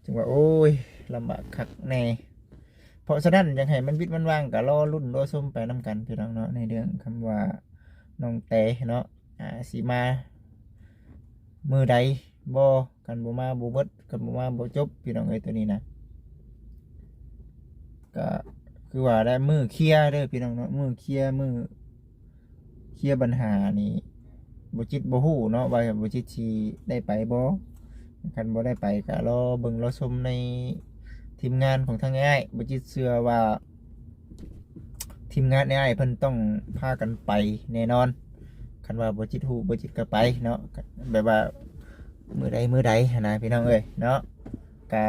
ຈຶ່ງວ່າ ໂອ້ຍ ລຳບາກຄັກແນ່. ເພາະສະນັ້ນ ຢາກໃຫ້ມັນຫວິດມັນຫວ່າງ ກໍລໍລຸ້ນລໍຊົມໄປນຳກັນ ພີ່ນ້ອງເນາະ ໃນເລື່ອງຄຳວ່ານ້ອງແຕເນາະ ອ່າ ຊິມາມື້ໃດບໍ່ ຄັນບໍ່ມາບໍ່ເບິດ ຄັນບໍ່ມາບໍ່ຈົບ ພີ່ນ້ອງເອີຍ ໂຕນີ້ນະ. ກະຄືວ່າແຫຼະ ມື້ເຄຍເດີພີ່ນ້ອງເນາະ ມື້ເຄຍ ມື້ເຄຍບັນຫານີ້ ບໍ່ຈິດບໍ່ຮູ້ເນາະວ່າບໍ່ຈິດຊິໄດ້ໄປບໍ່. ຄັນບໍ່ໄດ້ໄປກະລໍເບິ່ງລໍຊົມໃນທີມງານຂອງທາງອ້າຍ ບໍ່ຈິດເຊື່ອວ່າ ທີມງານອ້າຍເພິ່ນຕ້ອງພາກັນໄປແນ່ນອນ. ຄັນວ່າບໍ່ຈິດຮູ້ ບໍ່ຈິດກໍໄປເນາະ ແບບວ່າ ມື້ໃດມື້ໃດຫັ້ນນະພີ່ນ້ອງເອີຍເນາະ ກະ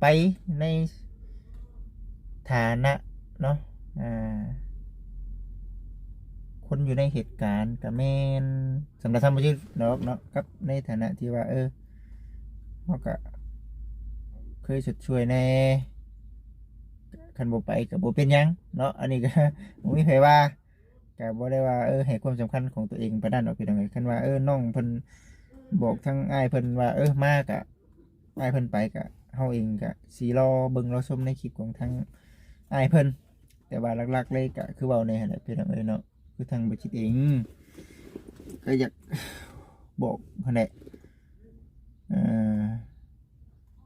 ໄປໃນຖານະເນາະ ອ່າ ຄົນຢູ່ໃນເຫດການກະແມ່ນ ສຳລັບທາງບໍ່ຈິດດອກເນາະ ກັບໃນຖານະທີ່ວ່າ ເອີ ເຮົາກະເຄີຍຊົດຊ່ວຍແດ່ ຄັນບໍ່ໄປກະບໍ່ເປັນຫຍັງເນາະ ອັນນີ້ກະບໍ່ມີໃຜວ່າ ກະບໍ່ໄດ້ວ່າ ເອີ ໃຫ້ຄວາມສຳຄັນຂອງຕົວເອງປານນັ້ນດອກພີ່ນ້ອງເອີຍ ຄັນວ່າ ເອີ ນ້ອງເພິ່ນບອກທາງອ້າຍເພິ່ນວ່າ ເອີ ມາກະ ອ້າຍເພິ່ນໄປກະ ເຮົາເອງກະຊິລໍເບິ່ງລໍຊົມໃນຄລິບຂອງທາງອ້າຍເພິ່ນ ແຕ່ວ່າຫຼັກໆເລີຍກະຄືເວົ້າແນ່ຫັ້ນແຫຼະພີ່ນ້ອງເອີຍເນາະ ຄືທາງບໍ່ຈິດເອງ ກະຢາກບອກຫັ້ນແຫຼະ ເອີ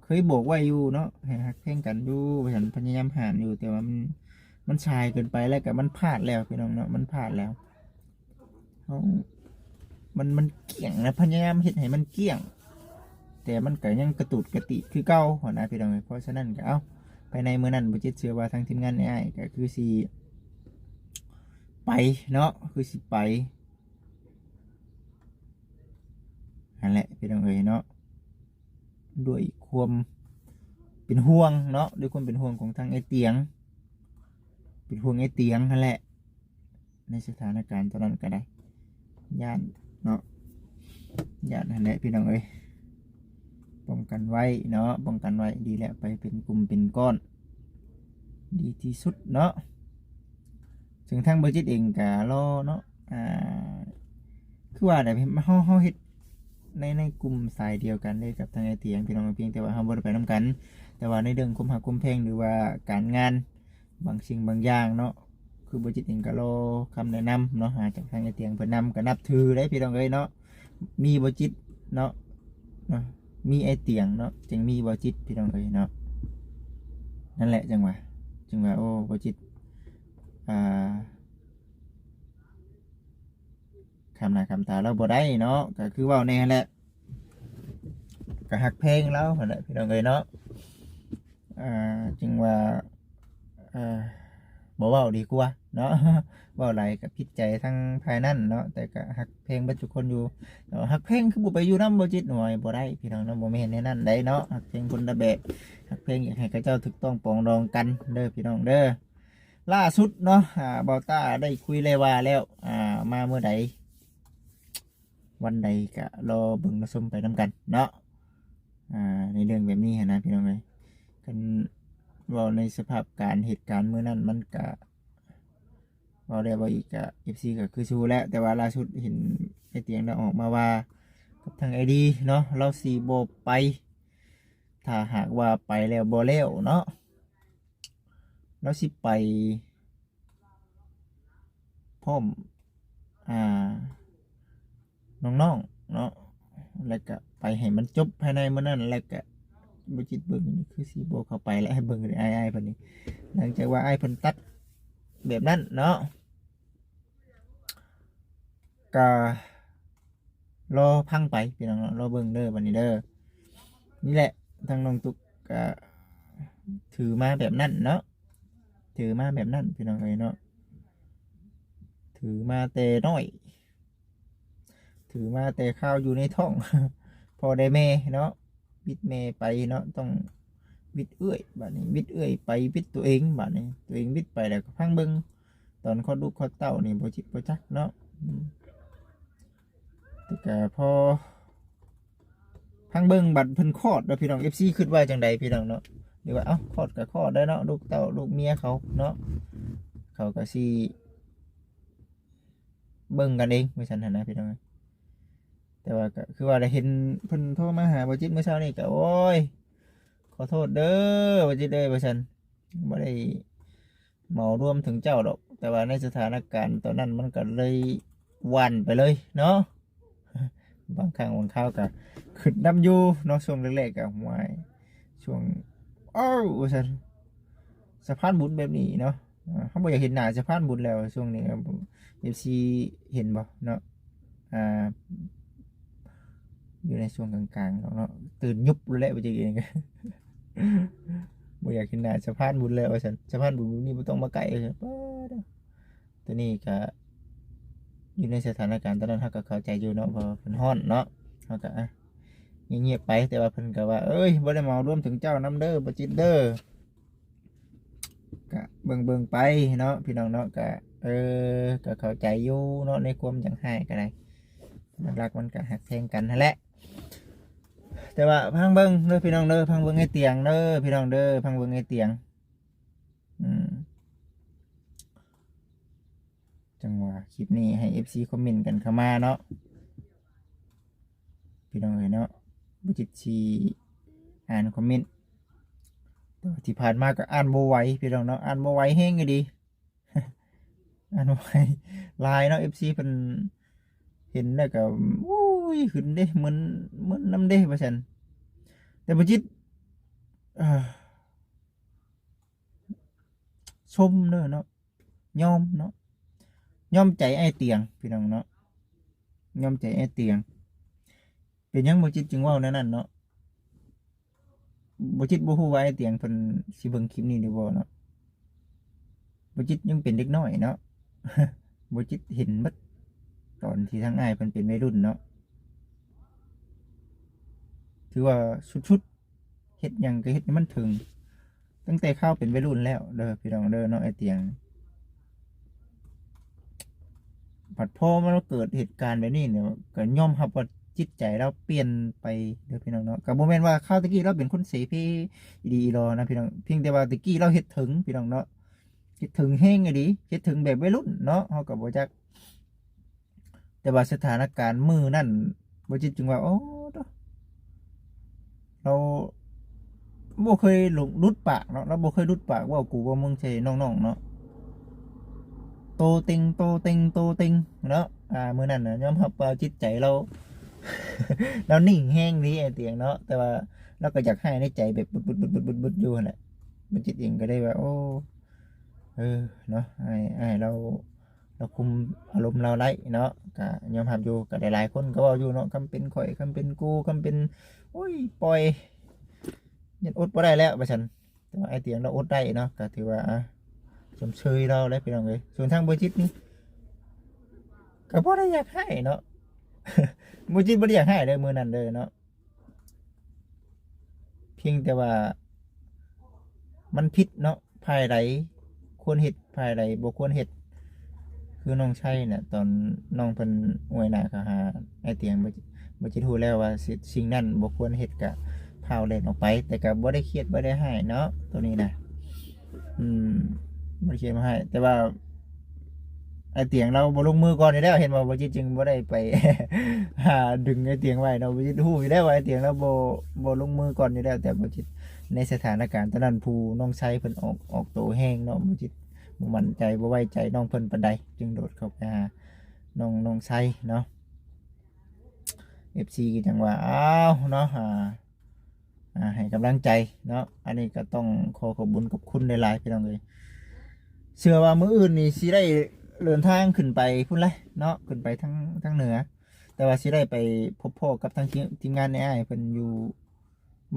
ເຄີຍບອກໄວ້ຢູ່ເນາະ ໃຫ້ຮັກແພງກັນຢູ່ວ່າຊັ້ນ ພະຍາຍາມຫ້າມຢູ່ ແຕ່ວ່າມັນ ມັນສາຍເກີນໄປ ແລ້ວກະມັນພາດແລ້ວພີ່ນ້ອງເນາະ ມັນພາດແລ້ວ ເຮົາ ມັນ ມັນກ້ຽງນະ ພະຍາຍາມເຮັດໃຫ້ມັນກ້ຽງ ແຕ່ມັນກະຍັງກະຕູດກະຕິກຄືເກົ່າຫັ້ນນະພີ່ນ້ອງເອີຍ ເພາະສະນັ້ນກະ ເອົ້າ ພາຍໃນມື້ນັ້ນ ບໍ່ຈິດເຊື່ອວ່າທາງທີມງານອ້າຍກະຄືຊິໄປເນາະ ຄືຊິໄປ ຫັ້ນແຫຼະພີ່ນ້ອງເອີຍເນາະ ດ້ວຍຄວາມເປັນຫ່ວງເນາະ ດ້ວຍຄວາມເປັນຫ່ວງຂອງທາງອ້າຍຕຽງ ເປັນຫ່ວງອ້າຍຕຽງຫັ້ນແຫຼະ ໃນສະຖານະການຕອນນັ້ນກະໄດ້ ຢ້ານເນາະ ຢ້ານຫັ້ນແຫຼະພີ່ນ້ອງເອີຍ ປ້ອງກັນໄວ້ເນາະ ປ້ອງກັນໄວ້ ດີແລ້ວ ໄປເປັນກຸ່ມເປັນກ້ອນ ດີທີ່ສຸດເນາະ ເຊິ່ງທາງບໍ່ຈິດເອງກະລໍເນາະ ອ່າ ຄືວ່າແຫຼະ ເຮົາ ເຮົາເຮັດໃນ ໃນກຸ່ມສາຍດຽວກັນເລີຍກັບທາງອ້າຍຕຽງພີ່ນ້ອງ ພຽງແຕ່ວ່າເຮົາບໍ່ໄດ້ໄປນຳກັນ ແຕ່ວ່າໃນເລື່ອງຄວາມຮັກຄວາມແພງ ຫຼືວ່າການງານບາງສິ່ງບາງຢ່າງເນາະ ຄືບໍ່ຈິດເອງກະລໍຄຳແນະນຳເນາະ ຫາຈາກທາງອ້າຍຕຽງເພິ່ນນຳ ກະນັບຖືເດ້ພີ່ນ້ອງເອີຍເນາະ ມີບໍ່ຈິດເນາະ ເນາະ ມີອ້າຍຕຽງເນາະ ຈຶ່ງມີບໍ່ຈິດພີ່ນ້ອງເອີຍເນາະ ນັ້ນແຫຼະ ຈັ່ງວ່າ ຈຶ່ງວ່າ ໂອ້ ບໍ່ຈິດ ອ່າ ຄຳໜ້າຄຳຕາລາວບໍ່ໄດ້ເນາະ ກະຄືເວົ້າແນ່ຫັ້ນແຫຼະ ກະຮັກແພງລາວຫັ້ນແຫຼະພີ່ນ້ອງເອີຍເນາະ ອ່າ ຈຶ່ງວ່າ ເອີ ບໍ່ເວົ້າດີກວ່າເນາະ ເວົ້າຫຼາຍກະຜິດໃຈທາງຝ່າຍນັ້ນເນາະ ແຕ່ກະຮັກແພງເບິດທຸກຄົນຢູ່ ແຕ່ວ່າຮັກແພງຄືບໍ່ໄປຢູ່ນຳບໍ່ຈິດ ໂອ້ຍ ບໍ່ໄດ້ພີ່ນ້ອງເນາະ ບໍ່ແມ່ນແນວນັ້ນໃດເນາະ ຮັກແພງຄົນລະແບບ ຮັກແພງຢາກໃຫ້ເຂົາເຈົ້າຖືກຕ້ອງປອງດອງກັນເດີພີ່ນ້ອງເດີ ລ່າສຸດເນາະ ອ່າ ບ່າວຕ້າໄດ້ຄຸຍໄດ້ວ່າແລ້ວ ອ່າ ມາມື້ໃດ ວັນໃດກະລໍເບິ່ງລໍຊົມໄປນຳກັນເນາະ ອ່າ ໃນເລື່ອງແບບນີ້ຫັ້ນນະພີ່ນ້ອງເອີຍ ຄັນເວົ້າໃນສະພາບການເຫດການມື້ນັ້ນ ມັນກະ ເວົ້າແລ້ວເວົ້າອີກກະ ເອັຟຊີ ກະຄືຊິຮູ້ແລ້ວ ແຕ່ວ່າລ່າສຸດເຫັນອ້າຍຕຽງໄດ້ອອກມາວ່າກັບທາງອ້າຍດີເນາະ ລາວຊິບໍ່ໄປ ຖ້າຫາກວ່າໄປແລ້ວບໍ່ແລ້ວເນາະ ລາວຊິໄປ ພ້ອມ ອ່າ ນ້ອງໆເນາະ ແລ້ວກະໄປໃຫ້ມັນຈົບພາຍໃນມື້ນັ້ນ ແລ້ວກະບໍ່ຈິດເບິ່ງ ຄືຊິບໍ່ເຂົ້າໄປແລ້ວ ໃຫ້ເບິ່ງອ້າຍໆເພິ່ນນີ້ ຫຼັງຈາກວ່າອ້າຍເພິ່ນຕັດແບບນັ້ນເນາະ ກະລໍຟັງໄປພີ່ນ້ອງເນາະ ລໍເບິ່ງເດີບັດນີ້ເດີ ນີ້ແຫຼະ ທາງນ້ອງຕຸກກະຖືມາແບບນັ້ນເນາະ ຖືມາແບບນັ້ນພີ່ນ້ອງເອີຍເນາະ ຖືມາແຕ່ນ້ອຍ ຖືມາແຕ່ຄາວຢູ່ໃນທ້ອງ ພໍ່ໄດ້ແມ່ເນາະ ວິດແມ່ໄປເນາະ ຕ້ອງວິດເອື້ອຍ ບາດນີ້ວິດເອື້ອຍໄປ ວິດຕົວເອງ ບາດນີ້ຕົວເອງວິດໄປແລ້ວກະຟັງເບິ່ງ ຕອນຄອດລູກຄອດເຕົ້ານີ້ບໍ່ຈິດບໍ່ຈັກເນາະ ອືມ ແຕ່ກະພໍຟັງເບິ່ງ ບັດເພິ່ນຄອດເນາະພີ່ນ້ອງ ເອັຟຊີ ຄິດວ່າຈັ່ງໃດພີ່ນ້ອງເນາະ ຫຼືວ່າ ເອົ້າ ຄອດກະຄອດໄດ້ເນາະ ລູກເຕົ້າລູກເມຍເຂົາເນາະ ເຂົາກະຊິເບິ່ງກັນເອງວ່າຊັ້ນຫັ້ນນະພີ່ນ້ອງ ແຕ່ວ່າກະຄືວ່າໄດ້ເຫັນເພິ່ນໂທມາຫາບໍ່ຈິດມື້ເຊົ້ານີ້ກະ ໂອ້ຍ ຂໍໂທດເດີບໍ່ຈິດເອີຍ ວ່າຊັ້ນ ບໍ່ໄດ້ເໝົາລວມເຖິງເຈົ້າດອກ ແຕ່ວ່າໃນສະຖານະການຕອນນັ້ນມັນກະເລີຍຫວ່ານໄປເລີຍເນາະ ບາງຄັ້ງບາງຄາວກະຄິດນຳຢູ່ເນາະ ຊ່ວງແລກໆກະ ຫ້ວຍ ຊ່ວງ ເອົ້າ ວ່າຊັ້ນ ສະພານບຸນແບບນີ້ເນາະ ເຮົາບໍ່ຢາກເຫັນໜ້າສະພານບຸນແລ້ວຊ່ວງນີ້ ເອັຟຊີ ເຫັນບໍ່ເນາະ ອ່າ ຢູ່ໃນຊ່ວງກາງໆເນາະ ຕື່ນຍຸບແລ້ວ ບໍ່ຈັກອີ່ຫຍັງ ບໍ່ຢາກເຫັນໜ້າສະພານບຸນແລ້ວວ່າຊັ້ນ ສະພານບຸນນີ້ບໍ່ຕ້ອງມາໃກ້ວ່າຊັ້ນ ໂຕນີ້ກະຢູ່ໃນສະຖານະການຕອນນັ້ນ ເຮົາກະເຂົ້າໃຈຢູ່ເນາະ ເພາະວ່າເພິ່ນຮ້ອນເນາະ ເຮົາກະ ອ່ະ ງຽບໆໄປ ແຕ່ວ່າເພິ່ນກໍວ່າ ເອີຍ ບໍ່ໄດ້ເໝົາລວມເຖິງເຈົ້ານຳເດີ ບໍ່ຈິດເດີ ກະເບິ່ງໆໄປເນາະ ພີ່ນ້ອງເນາະ ກະ ເອີ ກະເຂົ້າໃຈຢູ່ເນາະ ໃນຄວາມຢາກຮ້າຍກໍໄດ້ ຫຼັກໆມັນກະຮັກແພງກັນຫັ້ນແຫຼະ ແຕ່ວ່າຟັງເບິ່ງເດີ ພີ່ນ້ອງເດີ ຟັງເບິ່ງອ້າຍຕຽງເດີ ພີ່ນ້ອງເດີ ຟັງເບິ່ງອ້າຍຕຽງ ອືມ ຈັ່ງວ່າຄລິບນີ້ໃຫ້ເອັຟຊີຄອມເມັນກັນເຂົ້າມາເນາະ ພີ່ນ້ອງເອີຍເນາະ ບໍ່ຈິດຊິອ່ານຄອມເມັນ ແຕ່ວ່າທີ່ຜ່ານມາກໍອ່ານບໍ່ໄຫວ ພີ່ນ້ອງເນາະ ອ່ານບໍ່ໄຫວແຮງອີ່ຫຼີ ອ່ານບໍ່ໄຫວຫຼາຍເນາະ ເອັຟຊີເພິ່ນເຫັນແລ້ວກໍ ໂອ້ຍ ຂຶ້ນເດ້ ມຶນ ມຶນນຳເດ້ ວ່າຊັ້ນ ແຕ່ບໍ່ຈິດ ເອີ ຊົມເດີເນາະ ຍອມເນາະ ຍອມໃຈອ້າຍຕຽງ ພີ່ນ້ອງເນາະ ຍອມໃຈອ້າຍຕຽງ ເປັນຫຍັງບໍ່ຈິດຈຶ່ງເວົ້າແນວນັ້ນເນາະ ບໍ່ຈິດບໍ່ຮູ້ວ່າອ້າຍຕຽງເພິ່ນຊິເບິ່ງຄລິບນີ້ຫຼືບໍ່ເນາະ ບໍ່ຈິດຍັງເປັນເດັກນ້ອຍເນາະ ບໍ່ຈິດເຫັນໝົດ ຕອນທີ່ທາງອ້າຍເພິ່ນເປັນໄວລຸ້ນເນາະ ຖືວ່າສຸດໆ ເຮັດຫຍັງກໍເຮັດໃຫ້ມັນເຖິງ ຕັ້ງແຕ່ຄາວເປັນໄວລຸ້ນແລ້ວເດີ ພີ່ນ້ອງເດີເນາະ ອ້າຍຕຽງ ບັດພໍມາເກີດເຫດການແບບນີ້ນີ້ ກໍຍອມຮັບວ່າຈິດໃຈລາວປ່ຽນໄປເດີ ພີ່ນ້ອງເນາະ ກໍບໍ່ແມ່ນວ່າຄາວແຕ່ກີ້ລາວເປັນຄົນເສເພອີ່ດີອີ່ຫຼໍນະ ພີ່ນ້ອງ ພຽງແຕ່ວ່າແຕ່ກີ້ລາວເຮັດເຖິງ ພີ່ນ້ອງເນາະ ເຮັດເຖິງແຮງອີ່ຫຼີ ເຮັດເຖິງແບບໄວລຸ້ນເນາະ ເຮົາກໍບໍ່ຈັກ ແຕ່ວ່າສະຖານະການມື້ນັ້ນ ບໍ່ຈິດຈຶ່ງວ່າ ໂອ້ ໂທ້ ລາວບໍ່ເຄີຍຫຼຸດປາກເນາະ ລາວບໍ່ເຄີຍຫຼຸດປາກເວົ້າກູເວົ້າມຶງໃສ່ນ້ອງໆເນາະ ໂຕເຕັງ ໂຕເຕັງ ໂຕເຕັງເນາະ ອ່າ ມື້ນັ້ນນະ ຍອມຮັບວ່າຈິດໃຈລາວ ລາວນິ່ງແຮງດີ ອ້າຍຕຽງເນາະ ແຕ່ວ່າລາວກໍຢາກຮ້າຍໃນໃຈແບບບຶດໆໆໆຢູ່ຫັ້ນແຫຼະ ບໍ່ຈິດເອງກໍໄດ້ວ່າ ໂອ້ ເອີ ເນາະ ອ້າຍ ອ້າຍລາວ ລາວຄຸມອາລົມລາວໄດ້ເນາະ ກະຍອມຮັບຢູ່ ກະຫຼາຍໆຄົນກໍເວົ້າຢູ່ເນາະ ຄຳເປັນຂ້ອຍ ຄຳເປັນກູ ຄຳເປັນ ໂອ້ຍ ປ່ອຍ ຍັນອົດບໍ່ໄດ້ແລ້ວ ວ່າຊັ້ນ ແຕ່ວ່າອ້າຍຕຽງລາວອົດໄດ້ເນາະ ກະຖືວ່າ ອ່າ ຊົມເຊີຍລາວແຫຼະ ພີ່ນ້ອງເອີຍ ສ່ວນທາງບໍ່ຈິດນີ້ ກໍບໍ່ໄດ້ຢາກຮ້າຍເນາະ ບໍ່ຈິດບໍ່ໄດ້ຢາກຮ້າຍເດີ ມື້ນັ້ນເດີເນາະ ພຽງແຕ່ວ່າມັນຜິດເນາະ ຝ່າຍໃດຄວນເຮັດ ຝ່າຍໃດບໍ່ຄວນເຮັດ ຄືນ້ອງໄຊນະ ຕອນນ້ອງເພິ່ນອວຍໜ້າເຂົ້າຫາອ້າຍຕຽງ ບໍ່ ບໍ່ຈິດຮູ້ແລ້ວວ່າ ສິ່ງນັ້ນບໍ່ຄວນເຮັດ ກະພ້າວແລ່ນອອກໄປ ແຕ່ກະບໍ່ໄດ້ຄຽດບໍ່ໄດ້ຮ້າຍເນາະ ໂຕນີ້ນະ ອືມ ບໍ່ໄດ້ຄຽດບໍ່ຮ້າຍ ແຕ່ວ່າ ອ້າຍຕຽງລາວບໍ່ລົງມືກ່ອນຢູ່ແລ້ວ ເຫັນບໍ່ ບໍ່ຈິດຈຶ່ງບໍ່ໄດ້ໄປຫາດຶງອ້າຍຕຽງໄວ້ເນາະ ບໍ່ຈິດຮູ້ຢູ່ແລ້ວວ່າອ້າຍຕຽງລາວບໍ່ ບໍ່ລົງມືກ່ອນຢູ່ແລ້ວ ແຕ່ບໍ່ຈິດ ໃນສະຖານະການຕອນນັ້ນ ຜູ້ນ້ອງໄຊເພິ່ນອອກ ອອກໂຕແຮງເນາະ ບໍ່ຈິດບໍ່ໝັ້ນໃຈ ບໍ່ໄວ້ໃຈນ້ອງເພິ່ນປານໃດ ຈຶ່ງໂດດເຂົ້າໄປຫານ້ອງ ນ້ອງໄຊເນາະ ເອັຟຊີກໍຈັ່ງວ່າ ອ້າວ ເນາະ ອ່າ ອ່າ ໃຫ້ກຳລັງໃຈເນາະ ອັນນີ້ກໍຕ້ອງຂໍຂອບບຸນຂອບຄຸນຫຼາຍໆ ພີ່ນ້ອງເອີຍ ເຊື່ອວ່າມື້ອື່ນນີ້ຊິໄດ້ເດີນທາງຂຶ້ນໄປພຸ້ນແຫຼະເນາະ ຂຶ້ນໄປທາງ ທາງເໜືອ ແຕ່ວ່າຊິໄດ້ໄປພົບພໍ້ກັບທາງທີມ ທີມງານອ້າຍເພິ່ນຢູ່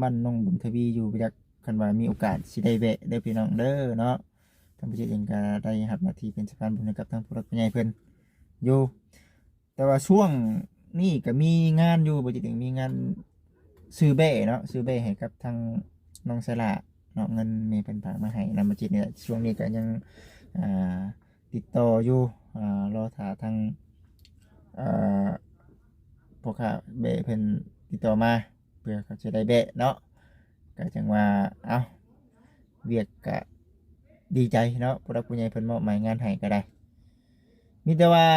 ບ້ານໜອງບຸນທະວີຢູ່ ບໍ່ຈັກ ຄັນວ່າມີໂອກາດຊິໄດ້ແວະເດີພີ່ນ້ອງເດີເນາະ ທາງຜູ້ຈັດເອງກໍໄດ້ຮັບໜ້າທີ່ເປັນສະພານບຸນໃຫ້ກັບທາງຜູ້ຫຼັກຜູ້ໃຫຍ່ເພິ່ນຢູ່ ແຕ່ວ່າຊ່ວງນີ້ກໍມີງານຢູ່ ບໍ່ຈິດເອງມີງານຊື້ແບ້ເນາະ ຊື້ແບ້ໃຫ້ກັບທາງນ້ອງສາລາເນາະ ເງິນແມ່ເພິ່ນຝາກມາໃຫ້ນຳ ບໍ່ຈິດນີ້ແຫຼະ ຊ່ວງນີ້ກໍຍັງ ອ່າ ຕິດຕໍ່ຢູ່ ອ່າ ລໍຖ້າທາງ ເອີ ພໍ່ຄ້າແບ້ເພິ່ນຕິດຕໍ່ມາ ເພື່ອເຂົາຈະໄດ້ແບ້ເນາະ ກໍຈັ່ງວ່າ ເອົ້າ ວຽກກະດີໃຈເນາະ ຜູ້ຫຼັກຜູ້ໃຫຍ່ເພິ່ນມອບໝາຍງານໃຫ້ກໍໄດ້ ມີແຕ່ວ່າ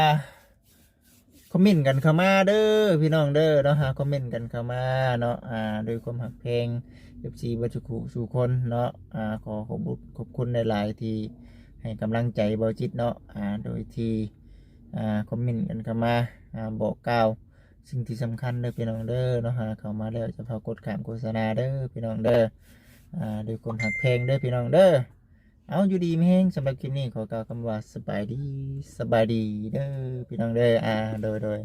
ຄອມເມັນກັນເຂົ້າມາເດີພີ່ນ້ອງເດີເນາະ ຫາຄອມເມັນກັນເຂົ້າມາເນາະ ອ່າ ດ້ວຍຄວາມຮັກແພງ ເອັຟຊີ ເບິດສູ່ຜູ້ສູ່ຄົນເນາະ ອ່າ ຂໍຂອບບຸນຂອບຄຸນຫຼາຍໆທີ່ໃຫ້ກຳລັງໃຈເບົາຈິດເນາະ ອ່າ ໂດຍທີ່ ອ່າ ຄອມເມັນກັນເຂົ້າມາ ອ່າ ບອກກ່າວ ສິ່ງທີ່ສຳຄັນເດີພີ່ນ້ອງເດີເນາະ ຫາເຂົ້າມາແລ້ວຈະພາກົດຂ້າມໂຄສະນາເດີພີ່ນ້ອງເດີ ອ່າ ດ້ວຍຄວາມຮັກແພງເດີພີ່ນ້ອງເດີ ເອົາ ຢູ່ດີມີແຮງ ສຳລັບຄລິບນີ້ຂໍກ່າວຄຳວ່າສະບາຍດີ ສະບາຍດີເດີພີ່ນ້ອງເດີ ອ່າ ໂດຍ ໂດຍ.